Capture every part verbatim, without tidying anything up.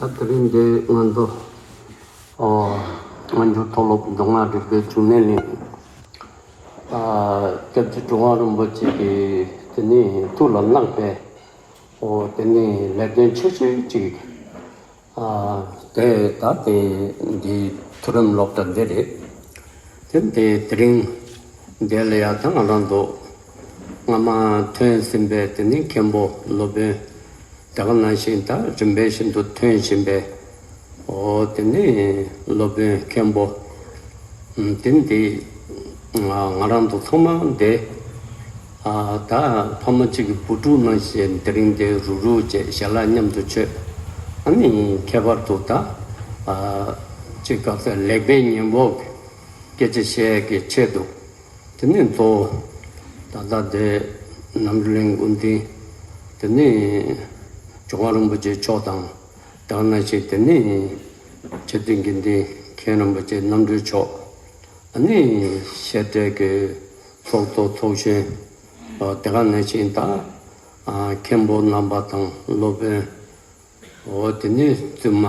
ད་དེ་རིང་འདི་ང་ཚོ་ཨོ་སྔ་འགྱུར་མཐོ་སློབ་མདོ་སྔགས་རིག་པའི་འབྱུང་གནས་གླིང་ཨ་སྐྱབས་རྗེ་གྲུབ་དབང་རིན་པོ་ཆེ་གིས་དེ་ནས་ཐུགས་ལ་བླངས་པའི་ཨོ་དེ་ནས་ལས་དོན་ཆེ་ཤོས་ཅིག་ཨ་དེ་ད་དེ་འདི་མཐོ་རིམ་སློབ་གྲྭ་འདི་རེད། དེ་འདི་དེ་རིང་འདི་ལ་ཡ་ད་ང་རང་ཚོ་སྔ་མ་ཐོན་ཟིན་པའི་དེ་ནི་མཁན་པོ་སློབ་དཔོན་དེ་ག་ནང་བཞིན་ད་རིམ་པས་བཞིན་དུ་ཐོན་བཞིན་པའི་ཨོ་དེ་ནི་སློབ་དཔོན་མཁན་པོ་དེ་འདི་ང་རང་ཚོ་ཚང་མ་འདི་ཨ་ད་ཕ་མ་གཅིག་གི་བུ་ཕྲུག་ནང་བཞིན་དེ་རིང་འདི་རུག་རུག་བྱས་ཞལ་ལག་མཉམ་དུ་མཆོད། ཨ་ནི་ཁྱད་པར་དུ་ད་ཨ་གཅིག་ག་ཚོད་ལེགས་པའི་ཉེས་འབོག་སྐད་ཆ་བཤད་ཀྱི་ཆེད་དུ། དེ་ནས་གཙོ་བོ་ད་ལྟ་དེ་རྣམ་གྲོལ་གླིང་སྐུ་མདུན། དེ་ནས་ཇོ་ཁང་རིན་པོ་ཆེ་མཆོག་དང་དེ་ག་ནང་བཞིན་དེ་ནས་ཆེ་བསྟན་དགེ་འདུན་མཁན་རིན་པོ་ཆེ་རྣམ་གྲོལ་མཆོག་ཨ་ནི་བཤད་གྲྭའི་གི་ཚོགས་གཙོ་ཚོགས་གཞོན་དེ་ག་ནང་བཞིན་ད་མཁན་པོ་རྣམ་པ་དང་སློབ་དཔོན། འོ་དེ་ནས་བཙུན་མ།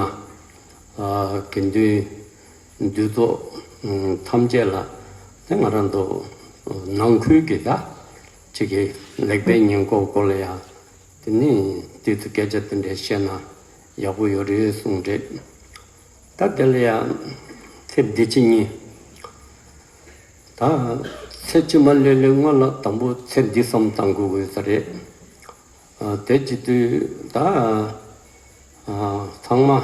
ཨ་དགེ་འདུན་འདུས་ཚོགས་ཐམས་ཅད་ལ་དེ་ང་རང་ཚོ་ནང་ཁུལ་གྱི་ད་ཅིག་གི་ལེགས་པའི་ཉེས་འགོག་སྐོར་ལ་ཡང་དེ་ནས་དུས་ཚོད་སྐད་ཆ་དེ་འདྲ་བཤད་ན་ཡག་པོ་ཡོད་རེད་གསུངས་རེད། ད་དེ་ལ་ཡང་ཚེ་འདི་ཕྱི་གཉིས། ད་ཚེ་ཕྱི་མ་ལྷོད་ལྷོད་སྔོན་ལ་དང་པོ་ཚེ་འདི་བསམ་བཏང་དགོས་དགོས་ས་རེད། ཨ་དེ་བྱེད་དུས་ད་ཨ་ཚང་མ་ཨ་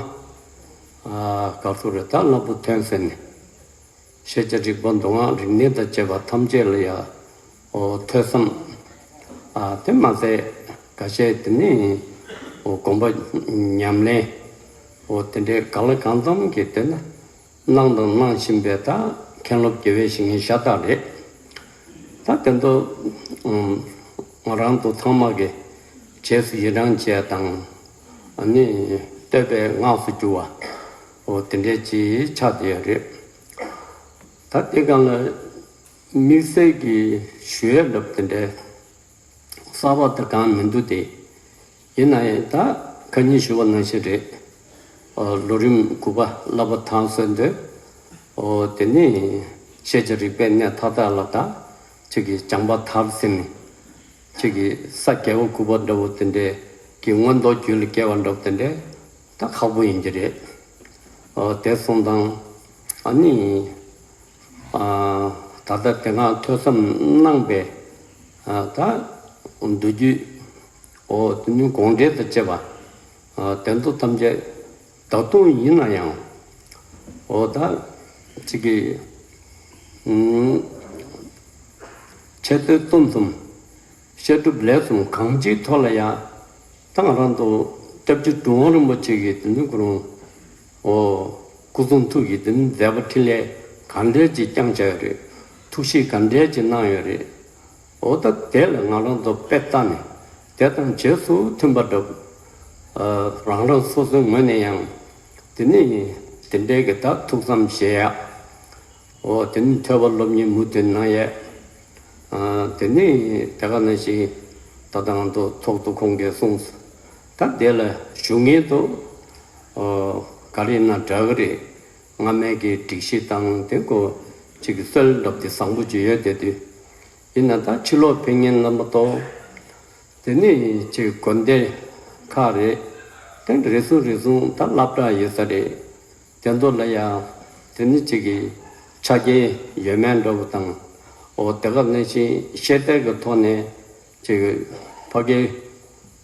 ག་ཚོད་རེད་ད་སློབ་བུ་ཐོན་ཟེར་ནས་ཤེས་བྱ་རིག་པ་མདོ་སྔགས་རིག་གནས་དང་བཅས་པ་ཐམས་ཅད་ལ་ཡ་ཨོ་ཐོས་བསམ་ཨ་དེ་མ་ཟད་འགའ་ཤས་དེ་ནི་ཨོ་སྒོམ་པ་ཉམས་ལེན་ཨོ་དེ་འདྲའི་གང་ལ་གང་འཚམ་གྱི་དེ་ན། གནང་དང་གནང་བཞིན་པའི་ད་མཁན་སློབ་དགེ་བའི་བཤེས་གཉེན་ཤ་སྟག་རེད། ད་དེ་ཚོ་ཨུམ་ང་རང་ཚོ་ཚང་མ་གི་རྗེས་སུ་ཡི་རང་བྱས་དང་ཨ་ནི་བསྟོད་པའི་སྔགས་སུ་གྱུར་པ་འོ་དེ་འདྲའི་ཅིག་ཆགས་བསྡད་ཡོད་རེད། ད་དེ་སྒང་ལ་དམིགས་བསལ་གྱི་ཞུ་ཡས་འདྲ་པོ་དེ་འདྲའི་གསར་པ་དེ་གང་མི་འདུག་སྟེ། ཡིན་ན་ཡང་ད་ཁ་ཉིན་ཞུ་བ་ནང་བཞིན་རེད། ཨོ་ལོ་རིམ་དགུ་པ་བསླབ་པ་དང་སོན་དུས། ཨོ་དེ་ནི་ཤེས་བྱ་རིག་པའི་གནས་མཐའ་དག་ལ་ད་ཁྱེད་ཀྱིས་སྦྱངས་པ་དར་ཟིན། ཁྱེད་ཀྱིས་ས་རྒྱས་པ་དགུ་པ་འདྲ་བོ་དེ་འདྲའི་གི་མངོན་རྟོགས་རྒྱུད་ལ་སྐྱེ་བ་འདྲ་བོ་དེ་འདྲའི་ད་ཁག་པོ་ཡིན་གྱི་རེད། ཨོ་དེ་སོང་ཙང་ཨ་ནི། ཨ་ད་ལྟ་དེ་སྔ་ཐོས་བསམ་གནང་པའི་ཨ་ད་མདོ་རྒྱུད་འོ་དེ་ནི་དགོངས་འགྲེལ་དང་བཅས་པ་ཨ་དེ་ཚོ་ཐམས་ཅད་ད་དུང་ཡིན་ན་ཡང་འོ་ད་ཅིག་གི་ཨུམ་འཆད་རྩོད་རྩོམ་གསུམ། བཤད་སྒྲུབ་ལས་གསུམ་གང་ཅིའི་ཐོག་ལ་ཡང་ད་ང་རང་ཚོ་སྐྱབས་རྗེ་གྲུབ་དབང་རིན་པོ་ཆེ་གིས་དེ་ནི་ཁོ་རང་འོ་སྐུ་གསུང་ཐུགས་ཀྱི་དེ་ནི་མཛད་པ་འཕྲིན་ལས་ག་འདྲས་ཅིག་བསྐྱངས་བྱས་ཡོད་རེད། ཐུགས་གཤིས་ག་འདྲས་ཅིག་གནང་ཡོད་རེད། འོ་ད་དེ་ལ་ང་རང་ཚོ་དཔེ་ལྟ་ནས་དེ་དང་རྗེས་སུ་མཐུན་པ་འདྲ་པོ་རང་རང་སོ་སོའི་ངོས་ནས་ཡང་དེ་ནི་དེ་འདྲའི་གི་ད་ཐུགས་བསམ་བཞེས་ཡག་འོ་དེ་ནི་ཐོས་པ་སློབ་གཉེར་མུ་མཐུད་གནང་ཡས། ཨ་དེ་ནི་དེ་ག་ནང་བཞིན་ད་ལྟ་ང་ཚོ་ཚོགས་གཙོ་ཁོང་གིས་གསུངས། ད་དེ་ལ་ཞུ་མཁན་དུ་ཨོ་ག་རེ་ཡིན་ན་འདྲ་གི་རེད། སྔ་མའི་གི་སྒྲིག་གཞི་དང་དེ་ཀོ་གཅིག་གི་སྲོལ་འདྲ་པོ་དེ་བཟང་པོ་ཅིག་ཡོད་དེ་དུས། ཡིན་ན་ད་ཕྱི་ལོགས་ཕེབས་མཁན་རྣམ་པ་ཏོ། དེ་ནས་ཅིག་དགོན་སྡེ་ཁག་རེད། དེ་རེ་ཟུང་རེ་ཟུང་ད་སློབ་གྲྭ་ཡོད་ས་རེད། དེ་ཚོ་ལ་ཡང་དེ་ནི་ཅིག་གི་ཆ་རྐྱེན་ཡོད་མེད་འདྲ་བོ་དང་། འོ་དེ་ག་ནང་བཞིན་ཤེས་ཚད་ཀྱི་ཐོག་ནས་ཅིག་ཕ་གི་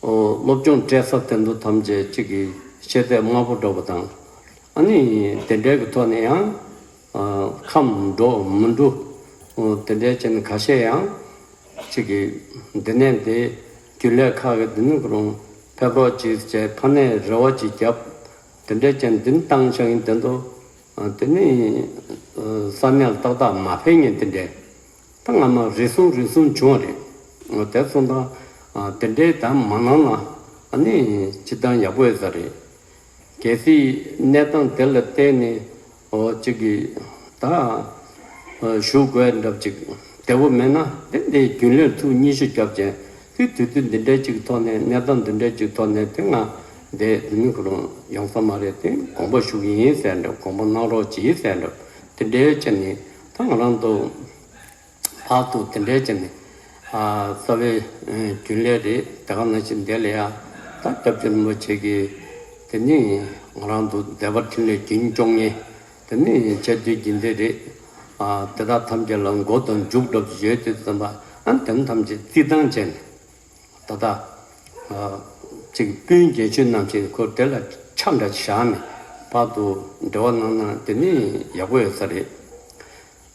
འོ་སློབ་སྦྱོང་སྤྲད་ས་དེ་ཚོ་ཐམས་ཅད་ཅིག་གི་ཤེས་ཚད་དམའ་པོ་འདྲ་བོ་དང་། ཨ་ནི་དེ་འདྲའི་གི་ཐོག་ནས་ཡང་ཨ་ཁམས་འགྲོ་མི་འགྲོ། འོ་དེ་འདྲའི་ཅན་ཁ་ཤས་ཡང་ཅིག་གི་འདི་ནས་འདི་རྒྱུན་ལས་ཁག་གི་འདི་ནས་ཁོ་རང་ཕེབས་རོགས་གྱིས་བྱས་ཕ་ནས་རེ་བ་ཅིག་བརྒྱབ། དེ་འདྲའི་ཅན་འདི་ནས་བཏང་བཞག་ཡིན་དེ་ཚོ་དེ་ནས་ས་གནས་ལ་ཏག་ཏག་མ་ཕེབས་མཁན་དེ་འདྲའི་ད་སྔ་མ་རེ་ཟུང་རེ་ཟུང་བྱུང་བ་རེད། དེ་སོང་ཙང་དེ་འདྲའི་ད་མ་གནང་ན་ཨ་ནི་སྤྱིར་བཏང་ཡག་པོ་ཡོད་ས་རེད། གལ་སྲིད་གནས་སྟངས་དེ་ལ་བལྟས་ནས་འོ་གཅིག་གིས་ད་ཞུ་དགོས་འདྲ་ཅིག་བདེ་བོ་མེད་ན་དེ་འདྲའི་རྒྱུན་ལས་ཚུར་སྙན་ཞུ་བརྒྱབ་ཅན་དེ་དུས་ཚོད་འདི་འདྲའི་ཅིག་ཐོག་ནས་གནས་སྟངས་འདི་འདྲའི་ཅིག་ཐོག་ནས་དེ་ང་ འདས་འདི་ནི་ཁོ་རང་ཡོང་ས་མ་རེད་དེ། དགོངས་པ་ཞུ་གི་ཡིན་ཟེར་འདྲ། དགོངས་པ་གནང་རོགས་གྱིས་ཟེར་འདྲ། དེ་འདྲའི་བྱས་ནས་ད་ང་རང་ཚོ་ཕར་ཚུར་དེ་འདྲའི་བྱས་ནས་ཨ་རྩ་བའི་ཨ་རྒྱུན་ལས་རེད། དེ་ག་ནང་བཞིན་འདི་ལ་ཡ་ད་སྐྱབས་རྗེ་རིན་པོ་ཆེ་གིས་དེ་ནི་ང་རང་ཚོ་སྡེ་པ་འཕྲིན་ལས་རྒྱུན་སྐྱོང་མཁན་དེ་ནི་བྱ་དུས་རྒྱུན་ལས་རེད། ཨ་དེ་དག་ཐམས་ཅད་ལ་མགོ་དང་མཇུག་འདྲ་པོ་ཡོད་དུས་ཙམ་པ། ཨ་དེ་ཐམས་ཅད་རྩིས་བཏང་བྱས་ནས། ད་ལྟ་ཨ་ཅིག་སྤུན་རྒྱན་ཆོས་རྣམས་ཀྱིས་ཁོ་དེ་ལ་ཆ་འདྲ་བཞག་ནས་ཕར་ཚུར་འབྲེལ་བ་གནང་ན་དེ་ནི་ཡག་པོ་ཡོད་ས་རེད།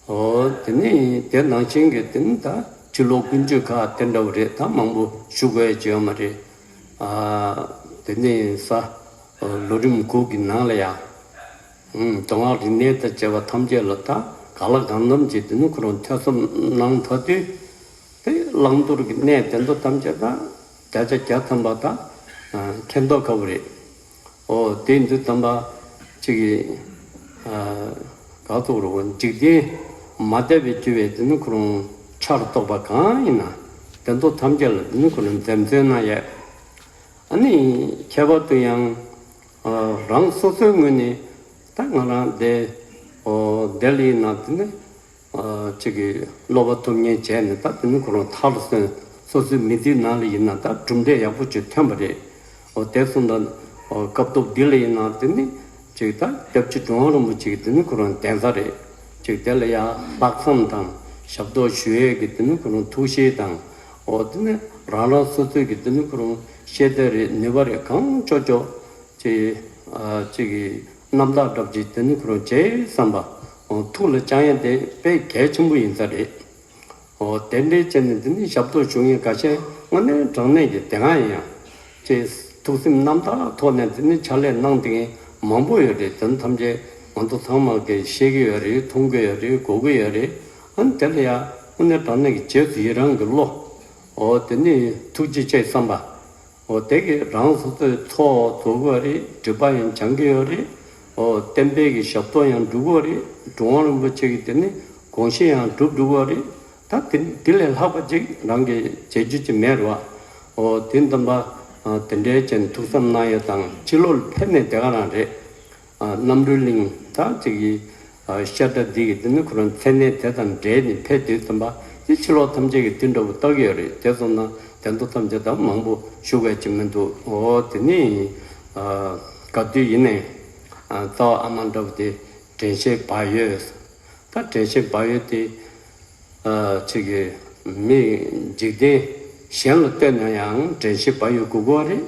འོ་དེ་ནི་དེ་ནང་བཞིན་གྱི་དེ་ནི་ད་ཕྱི་ལོགས་ཀུན་སྤྱོད་ཁག་དེ་འདྲ་བོ་རེད། ད་མང་པོ་ཞུ་དགོས་ཡ་ཅིག་ཡོད་མ་རེད། ཨ་དེ་ནི་ས་ལོ་རིམ་དགུ་གི་ནང་ལ་ཡ། ཨུམ། མདོ་སྔགས་རིག་གནས་དང་བཅས་པ་ཐམས་ཅད་ལ་ད་ག་ལ་གང་འཚམ་ཅིག་དེ་ནི་ཁོ་རང་ཐོས་བསམ་གནང་ཐུབ་དུས། དེ་བླང་དོར་གྱི་གནས་དེ་ཚོ་ཐམས་ཅད་ད་བརྒྱ་ཆ་བརྒྱ་ཐམ་པ་ད་མཁྱེན་རྟོགས་དཀའ་བོ་རེད། ཨོ་དེ་དུས་ཙམ་པ་ཅིག་གི་ག་ཚོད་རུ་འཇིག་རྟེན་མ་དད་པའི་རྒྱུ་བས་དེ་ནི་ཁོ་རང་ཆར་གཏོགས་པ་གང་ཡིན་ན་དེ་ཚོ་ཐམས་ཅད་ལ་དེ་ནི་ཁོ་རང་འཛེམ་ཟོན་གནང་ཡས། ཨ་ནི་ཁྱད་པར་དུ་ཡང་ཨ་རང་སོ་སོའི་ངོས་ནས་ད་ང་རང་དེ་ཨོ་དེ་ལ་ཡིན་ན་དེ་ནི་ཨ་ཅིག་གི་སློབ་པ་ཐོབ་ཉན་བྱས་ནས་ད་དེ་ནི་ཁོ་རང་མཐར་སོན། སོ་སོའི་མི་ཚེའི་ནང་ལ་ཡིན་ན་ད་གྲུབ་འབྲས་ཡག་པོ་ཅིག་ཐོན་པ་རེད། ཨོ་དེ་སོང་ད་ཨོ་སྐབས་ཐོག་འདི་ལ་ཡིན་ན་དེ་ནི་ཅིག་ད་སྐྱབས་རྗེ་གྲུབ་དབང་རིན་པོ་ཆེ་གི་དེ་ནི་ཁོ་རང་གདན་ས་རེད། ཅིག་དེ་ལ་ཡང་ལྷག་བསམ་དང་ཞབས་ཏོག་ཞུ་ཡས་ཀྱི་དེ་ནི་ཁོ་རང་ཐུགས་བཞེད་དང་། ཨོ་དེ་ནི་རང་རང་སོ་སོའི་གི་དེ་ནི་ཁོ་རང་ཤེས་ཚད་རེད། ནུས་པ་རེད། གང་ལྕོགས་ལྕོགས་ཅིག་ཨ་ཅིག་གི་རྣམ་དག་འདྲ་པོ་ཅིག་དེ་ནི་ཁོ་རང་བྱས་བསམ་པ། ཨོ་ཐུགས་ལ་བཅངས་ཡས་དེ་དཔེ་གལ་ཆེན་པོ་ཡིན་ས་རེད། ཨོ་དེ་འདྲའི་བྱས་ནས་འདི་ནི་ཞབས་ཏོག་ཞུ་མཁན་འགའ་ཤས་དངོས་གནས་དྲང་གནས་ཀྱི་དེ་སྔ་ཡིན་ཡང་ཅེས་ཐུགས་སེམས་རྣམ་དག་ཐོག་ནས་འདི་ནི་ཕྱག་ལས་གནང་བསྡད་མཁན་མང་པོ་ཡོད་རེད། དེ་ཐམས་ཅད་ང་ཚོ་ཚང་མ་གིས་ཤེས་ཀྱི་ཡོད་རེད། མཐོང་གི་ཡོད་རེད། གོ་གི་ཡོད་རེད། ཨ་ནི་དེ་ལ་ཡང་དངོས་གནས་དྲང་གནས་ཀྱི་རྗེས་སུ་ཡི་རང་གི་བློ། ཨོ་དེ་ནི་ཐུགས་རྗེ་ཆེ་བསམ་པ། འོ་དེ་གིས་རང་སོ་སོའི་ཚོགས་རྫོགས་ཀྱི་ཡོད་རེད། སྒྲིབ་པ་ཡང་སྦྱང་གི་ཡོད་རེད། འོ་བསྟན་པའི་གི་ཞབས་ཏོག་ཡང་སྒྲུབ་ཀྱི་ཡོད་རེད། གྲུབ་དབང་རིན་པོ་ཆེ་གི་དེ་ནི་དགོངས་བཞེད་ཡང་སྒྲུབ་འགྲོ་གི་ཡོད་རེད། ད་དེ་དེ་ལས་ལྷག་པ་ཅིག་རང་གིས་བྱེད་རྒྱུ་ཅིག་མེད་རེད་བ། འོ་དེ་འདམ་པ་དེ་འདྲའི་ཅན་ཐུགས་བསམ་གནང་ཡས་དང་ཕྱི་ལོགས་ལ་ཕེབས་ནས་དེ་ག་རང་རེད། ཨ་རྣམ་གྲོལ་གླིང་ད་ཅིག་གི་ཨ་བཤད་གྲྭ་འདི་གི་དེ་ནི་ཁོ་རང་མཚན་གནས་དེ་དང་འབྲེལ་ནས་ཕེབས་དུས་ཙམ་པ་དེ་ཕྱི་ལོགས་ཐམས་ཅད་ཀྱི་དེ་འདྲ་བོ་བཏགས་ཡོད་རེད། དེ་སོང་ན་དེ་ཚོ་ཐམས་ཅད་ད་མང་པོ་ཞུ་དགོས་ཀྱི་མི་འདུག་འོ་དེ་ནི་ཨ་ག་དུས་ཡིན་ནའི་ཨ་རྩ་བ་ཨ་མ་འདྲ་བོ་དེ་དྲན་ཤེས་བག་ཡོད། ད་དྲན་ཤེས་བག་ཡོད་དེ། ཨ་ཅིག་གི་མི་འཇིག་རྟེན་གཞན་ལ་ལྟོས་ན་ཡང་དྲན་ཤེས་བག་ཡོད་དགོས་ཀྱི་ཡོད་རེད།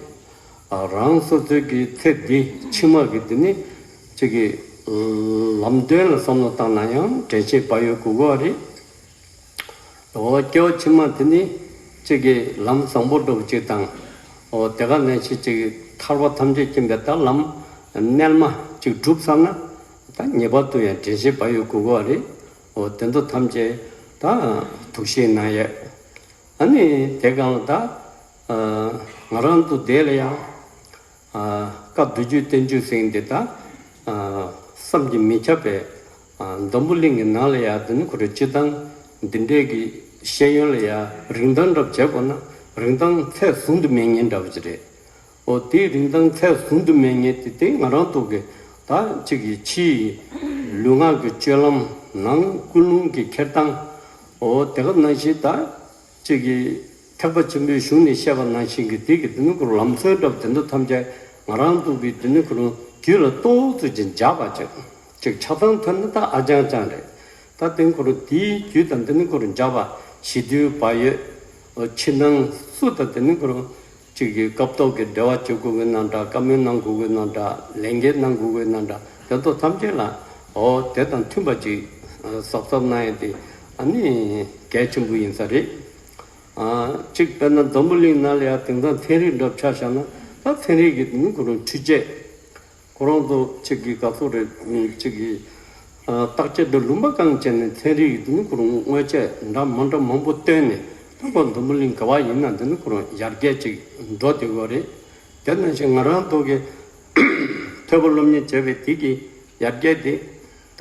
ཨ་རང་སོ་སོའི་གི་ཚེ་འདི་ཕྱི་མ་གི་དེ་ནི་ཅིག་གི་ལམ་སྟོན་ལ་བསམ་བློ་བཏང་ན་ཡང་དྲན་ཤེས་བག་ཡོད་དགོས་ཀྱི་ཡོད་རེད། འོ་སྐྱེ་བ་ཕྱི་མ་དེ་ནི་ཅིག་གི་ལམ་བཟང་པོ་འདྲ་བོ་ཅིག་དང་། འོ་དེ་ག་ནང་བཞིན་ཅིག་གི་ཐར་པ་ཐམས་ཅད་མཁྱེན་པའི་ད་ལམ་རྣལ་མ་ཅིག་བསྒྲུབས་ཚར་ན་ད་ངེས་པར་དུ་ཡང་དྲན་ཤེས་བག་ཡོད་དགོས་ཀྱི་ཡོད་རེད། འོ་དེ་ཚོ་ཐམས་ཅད་ད་ཐུགས་བཞེད་གནང་ཡས། ཨ་ནི་དེ་གང་ལ་ད་ཨ་ང་རང་ཚོ་དེ་ལ་ཡང་ཨ་བཀའ་བསྡུ་རྒྱུད་བསྟན་བཅོས་ཟེར་མཁན་དེ་ད་ཨ་བསམ་གྱིས་མི་ཁྱབ་པའི་ཨ་འཛམ་བུ་གླིང་གི་ནང་ལ་ཡང་དེ་ནི་ཁོ་རང་སྤྱིར་བཏང་འདི་འདྲའི་གི་ཤེས་ཡོན་ལ་ཡང་རིན་ཐང་འདྲ་པོ་བྱས་པ་ན་རིན་ཐང་ཚད་བཟུང་དུ་མེད་མཁན་འདྲ་པོ་ཅིག་རེད། འོ་དེའི་རིན་ཐང་ཚད་བཟུང་དུ་མེད་མཁན་དེ་དེ་ང་རང་ཚོ་གི་ད་ཅིག་གི་ཕྱིའི་ལུས་ངག་གི་སྤྱོད་ལམ། ནང་ཀུན་སློང་གི་འཁྱེར་སྟངས། འོ་དེ་ག་ནང་བཞིན་ད་ཅིག་གི་ཐེག་པ་ཆེན་པོའི་གཞུང་ནས་བཤད་པ་ནང་བཞིན་གྱི་དེ་གི་དེ་ནི་ཁོ་ལམ་སྲོལ་འདྲ་པོ་དེ་ཚོ་ཐམས་ཅད་ང་རང་ཚོ་གི་དེ་ནི་ཁོ་རང་རྒྱུད་ལ་ཏོག་ཙམ་ཅིག་འཇགས་པ་ཅིག་ཅིག་ཆ་ཚང་ཐོན་ན་ད་ཨ་ཅང་ཅང་རེད། ད་དེ་ཁོ་རང་དེའི་རྒྱུད་དང་དེ་ནི་ཁོ་རང་འཇགས་པ་ཞི་དུལ་བག་ཡོད། འོ་ཕྱི་ནང་སུ་དང་དེ་ནི་ཁོ་རང་གཅིག་གིས་སྐབས་ཐོག་གི་འབྲེལ་བ་བྱེད་དགོས་ཀྱི་ན་འདྲ། བཀའ་མོལ་གནང་དགོས་ཀྱི་ན་འདྲ། ལས་འགན་གནང་དགོས་ཀྱི་ན་འདྲ། དེ་ཚོ་ཐམས་ཅད་ལ་འོ་དེ་དང་མཐུན་པ་ཅིག་གཟབ་གཟབ་གནང་ཡས་དེ་ཨ་ནི་གལ་ཆེན་པོ་ཡིན་ས་རེད། ཨ་གཅིག་དཔེར་ན་འཛམ་བུ་གླིང་ནང་ལ་ཡང་དེང་སང་ཚན་རིག་འདྲ་ཆ་བཞག་ན་ད་ཚན་རིག་གི་དེ་ནི་ཁོ་རང་འཕྲུལ་ཆས། ཁོ་རང་ཚོ་གཅིག་གིས་ག་ཚོད་རེད། གཅིག་གིས་ཨ་བརྟག་དཔྱད་འདྲ་ལུང་པ་གང་བྱས་ནས་ཚན་རིག་གི་དེ་ནི་ཁོ་རང་དངོས་ཆས་འདྲ་མ་འདྲ་མང་པོ་བཏོན་ནས་ད་ཁོ་འཛམ་བུ་གླིང་ག་བ་ཡིན་ན་དེ་ནི་ཁོ་རང་ཡར་རྒྱས་ཅིག་འགྲོ་བསྡད་ཡོད་རེད། དེ་ནང་བཞིན་ང་རང་ཚོ་གི་ཐོས་པ་སློབ་གཉེར་བྱས་པའི་དེ་གི་ཡར་རྒྱས་དེ་ད་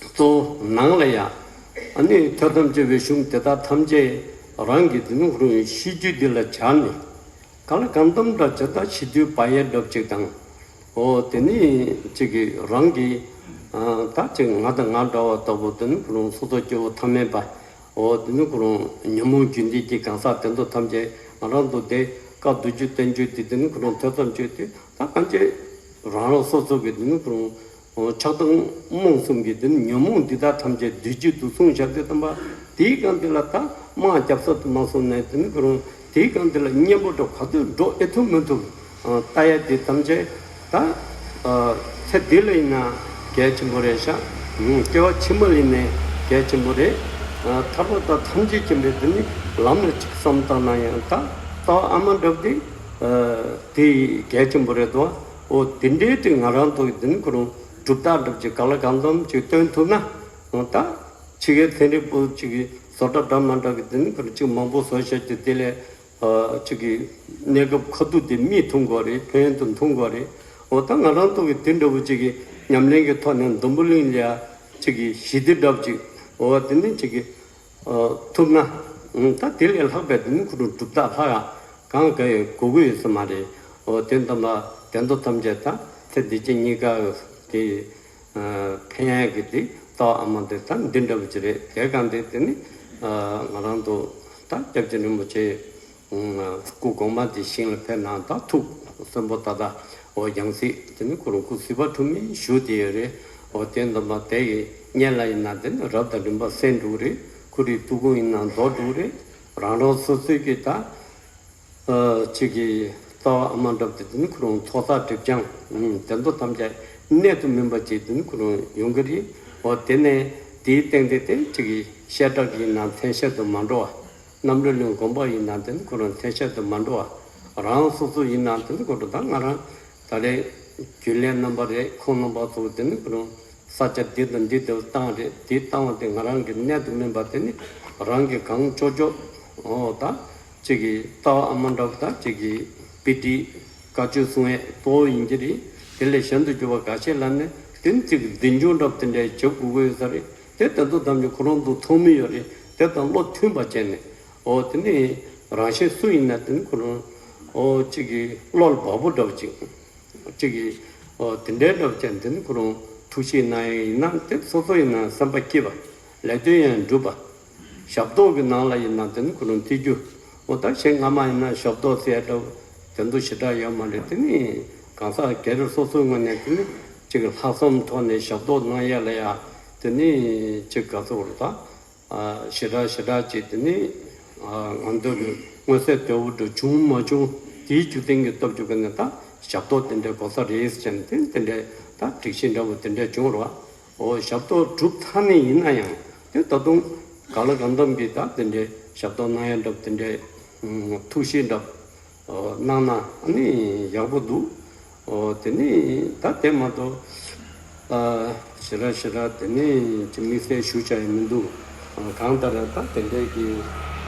གཙོ་བོ་ནང་ལ་ཡ་ཨ་ནི་ཐོས་བསམ་བྱས་པའི་གཞུང་དེ་དག་ཐམས་ཅད་རང་གི་དེ་ནི་ཁོ་རང་ཤེས་རྒྱུད་འདི་ལ་སྦྱར་ནས། གང་ལ་གང་འཚམ་འདྲ་ཇི་ལྟར་ཞི་དུལ་བག་ཡོད་འདྲ་ཅིག་དང་། འོ་དེ་ནི་ཅིག་གི་རང་གི་ཨ་ད་ཅིག་ང་དང་ང་འདྲ་བ་ལྟ་བུ་དེ་ནི་ཁོ་རང་སོ་སོ་སྐྱེ་བོ་ཐ་མལ་པ། འོ་དེ་ནི་ཁོ་རང་ཉོན་མོངས་རྒྱུ་འདི་གི་གང་ཟག་དེ་ཚོ་ཐམས་ཅད་ང་རང་ཚོ་དེ་བཀའ་བསྡུ་རྒྱུ་བསྟན་རྒྱུ་དེ་དེ་ནི་ཁོ་རང་ཐོས་བསམ་བྱས་ཏེ་ད་གང་ཅི་རང་རང་སོ་སོ་གི་དེ་ནི་ཁོ་རང་ཆགས་སྡང་རྨོངས་གསུམ་གྱི་དེ་ནི་ཉོན་མོངས་འདི་དག་ཐམས་ཅད་འདུལ་རྒྱུ་དུ་གསུངས་བཞག་དེ་དམ་པ་དེའི་སྒང་དེ་ལ་ད་དམག་རྒྱབ་ས་དུ་མ་སོང་ནས་དེ་ནི་ཁོ་རང་དེའི་སྒང་དེ་ལ་གཉེན་པོ་འདྲ་ག་དུས་འགྲོ་ཨེ་ཐུབ་མི་ཐུབ་ལྟ་ཡ་དེ་ཐམས་ཅད་ད་ཚེ་འདི་ལ་ཡིན་ན་གལ་ཆེན་པོ་རེད་ཤག་སྐྱེ་བ་ཕྱི་མ་ལ་ཡིན་ནའི་གལ་ཆེན་པོ་རེད། ཐར་པ་དང་ཐམས་ཅད་མཁྱེན་པའི་དེ་ནི་ལམ་ལ་ཅིག་བསམ་བཏང་ན་ཡང་ད་རྩ་བ་ཨ་མ་འདྲ་བ་དེ། དེ་གལ་ཆེན་པོ་རེད་དོ། འོ་དེ་འདྲའི་དེ་ང་རང་ཚོ་གི་དེ་ནི་ཁོ་རང་གྲུབ་རྟགས་འདྲ་ཅིག་ག་ལ་གང་འཚམ་ཅིག་སྟོན་ཐུབ་ན། འོ་ད་ཕྱི་རྒྱལ་ཚན་རིག་པུ་ཅིག་གི་བཟོ་གྲྭ་འདྲ་མ་འདྲ་གི་དེ་ནི་ཁོ་རང་ཅིག་མང་པོ་བཟོ་བྱས་ཏེ་དེ་ལས་ཅིག་གི་གནས་སྐབས་ཁ་ཐུག་དེ་མིས་མཐོང་དགོས་རེད། ཕན་ཡོན་དུ་མཐོང་དགོས་རེད། འོ་ད་ང་རང་ཚོ་གི་དེ་འདྲ་བོ་ཅིག་གི་ཉམས་ལེན་གྱི་ཐོག་ནས་འཛམ་བུ་གླིང་ལ་ཡ་ཅིག་གི་ཞི་བདེ་འདྲ་བོ་ཅིག་འོ་དེ་ནི་ཅིག་གི་ཐུབ་ན། ད་དེ་ལས་ལྷག་པའི་དེ་ནི་ཁོ་རང་གྲུབ་རྟགས་ལྷག་ཡ་གང་ག་ཡོད་དགོས་ཀྱི་ཡོད་ས་མ་རེད། འོ་དེ་ཙམ་ལ་དེ་ཚོ་ཐམས་ཅད་ད་ཚེ་འདི་ཕྱི་གཉིས་ཀ་དེ་ཕན་ཡ་གི་དེ་རྩ་བ་ཨ་མ་དེ་ད་འདི་འདྲ་བོ་ཅིག་རེད། དེ་གང་དེ་དེ་ནི་ང་རང་ཚོ་ད་སྐྱབས་རྗེ་རིན་པོ་ཆེ་སྐུ་གོང་མ་དེ་ཞིང་ལ་ཕེབས་ན་ད་ཐུགས་གསོན་པོ་ད་ད་འོ་ཡང་སྲིད་དེ་ནི་ཁོ་རང་སྐུ་གཟི་བར་འཁྲུངས་ནས་བཞུགས་བསྡད་ཡོད་རེད། འོ་དེ་ཙམ་ལ་དེ་ཡི་སྔོན་ལ་ཡིན་ན་དེ་ནི་རབ་དང་རིམ་པ་གསན་འགྲོ་གི་རེད། ཁོ་རའི་ཐུགས་དགོངས་ཡིན་ན་རྫོགས་འགྲོ་གི་རེད། རང་རང་སོ་སོའི་གི་ད་ཨ་ཅིག་གི་རྩ་བ་ཨ་མ་འདྲ་བོ་དེ་ནི་ཁོ་རང་ཚོགས་བསགས་སྒྲིབ་སྦྱང་དེ་ཚོ་ཐམས་ཅད་གནད་དུ་སྨིན་པ་ཅིག་དེ་ནི་ཁོ་རང་ཡོང་གི་རེད། འོ་དེ་ནས་དེའི་སྟེང་དེ་དེ་ཅིག་གི་བཤད་གྲྭ་གི་ཡིན་ན་མཚན་བཤད་དུ་མ་འགྲོ་བ། རྣམ་གྲོལ་གླིང་དགོན་པ་ཡིན་ན་དེ་ནི་ཁོ་རང་མཚན་བཤད་དུ་མ་འགྲོ་བ། རང་སོ་སོ་ཡིན་ན་དེ་ནི་ཁོ་རང་ད་ང་རང་ད་རེས་རྒྱུན་ལས་རྣམ་པ་རེད། ཁོང་རྣམ་པ་ཚོ་དེ་ནི་ཁོ་རང་ས་ཆ་འདི་དང་འདི་དེ་བཏང་རེད། དེ་བཏང་བ་དེ་ང་རང་གི་གནད་དུ་སྨིན་པ་དེ་ནི་རང་གི་གང་ལྕོགས་ལྕོགས་འོ་ད་ཅིག་གི་རྩ་བ་ཨ་མ་འདྲ་བོ་ད་ཅིག་གི་དཔེ་ཁྲིད་བཀའ་ཆོས་གསུང་ཡས་གཙོ་བོ་ཡིན་གྱི་རེད། དེ་ལས་གཞན་དུ་གྱུར་པ་འགའ་ཤས་ལ་ནི་དེ་ནི་ཅིག་གི་འཛིན་སྐྱོང་འདྲ་བོ་དེ་འདྲ་བྱེད་དགོས་ཀྱི་ཡོད་ས་རེད། དེ་དེ་ཚོ་ཐམས་ཅད་ཁོ་རང་ཚོ་ཐོག་མི་ཡོད་རེད། དེ་དང་བློ་མཐུན་པ་བྱས་ནས། འོ་དེ་ནི་རང་གཞན་སུ་ཡིན་ན་དེ་ནི་ཁོ་རང་འོ་གཅིག་གི་བློ་ལ་བབ་པོ་འདྲ་བོ་གཅིག་གཅིག་གི་འོ་དེ་འདྲའི་འདྲ་བོ་བྱས་དེ་ནི་ཁོ་རང་ཐུགས་ཞིབ་གནང་ཡས་ཡིན་ན་དེ་སོ་སོ་ཡིན་ན་སེམས་པ་སྐྱིད་པ། ལས་དོན་ཡང་འགྲུབ་པ། ཞབས་ཏོག་གི་ནང་ལ་ཡིན་ན་དེ་ནི་ཁོ་རང་བརྩི་རྒྱུ། འོ་ད་གཞན་སྔ་མ་ཡིན་ན་ཞབས་ཏོག་ཟེར་ཡ་འདྲ་བོ་དེ་ཚོ་ཞེ་དྲག་ཡོད་མ་རེད། དེ་ནི་གང་ཟག་སྒེར་སོ་སོའི་ངོས་ནས་དེ་ནི་གཅིག་གི་ལྷག་བསམ་ཐོག་ནས་ཞབས་ཏོག་གནང་ཡ་ལ་ཡ་དེ་ནི་གཅིག་ག་ཚོད་རེད་ད། ཞེ་དྲག་ཞེ་དྲག་ཅིག་དེ་ནི་ང་ཚོ་གི་མངོན་གསལ་དོད་པོ་འདྲ་བྱུང་མ་བྱུང་དེའི་རྒྱུ་མཚན་གྱི་སྟོབས་ཀྱི་སྒོ་ནས་ད་ཞབས་ཏོག་དེ་འདྲའི་དགོས་ས་རེད་ཟེར་ནས་དེ་དེ་འདྲའི་ད་སྒྲིག་གཞི་འདྲ་བོ་དེ་འདྲ་བྱུང་རོགས། འོ་ཞབས་ཏོག་གྲུབ་ཚར་ནས་ཡིན་ན་ཡང་དེ་ད་དུང་ག་ལ་གང་འཚམ་གྱི་ད་དེ་འདྲའི་ཞབས་ཏོག་གནང་ཡ་འདྲ་བོ་དེ་འདྲའི་ཐུགས་བཞེད་འདྲ་བོ། གནང་ན་ཨ་ནི་ཡག་པོ་འདུག་འོ་དེ་ནི་ད་དེ་མ་གཏོགས་ཞེ་དྲག་ཞེ་དྲག་དེ་ནི་ཅི་དམིགས་བསལ་ཞུ་བྱ་ཡི་མི་འདུག་གང་ལྟར་ད་དེ་འདྲའི་གི་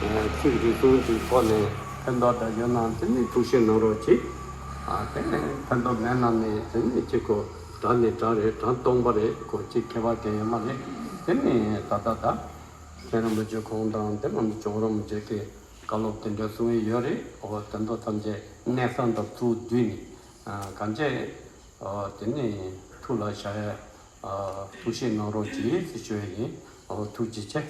ཚིག་རེ་ཟུང་གི་ཐོག་ནས་ཕན་ཐོགས་འདྲ་ཡོད་ན་དེ་ནི་ཐུགས་བཞེད་གནང་རོགས་གྱིས། དེ་ནི་ཕན་ཐོགས་མེད་ན་ནི་དེ་ནི་ཅི་གོ་དགྲ་ནི་དགྲ་རེད། དགྲ་སྟོང་པ་རེད། གོ་ཅི་ཁྱད་པར་གང་ཡོད་མ་རེད། དེ་ནི་ད་ལྟ་ད་མཁན་རིན་པོ་ཆེ་ཁོང་དང་དེ་ནི་ཇོ་བོ་རིན་པོ་ཆེ་གི་བཀའ་སློབ་དེ་འདྲ་གསུང་གི་ཡོད་རེད། འོ་དེ་ཚོ་ཐམས་ཅད་གནས་ཚང་དང་ཐུགས་བསྡུས་ནས་གང་ཅི་དེ་ནི་ཐུགས་ལ་བཞག་ཡ་ཐུགས་བཞེད་གནང་རོགས་གྱིས་ཞུ་ཡ་ཡིན། འོ་ཐུགས་རྗེ་ཆེ།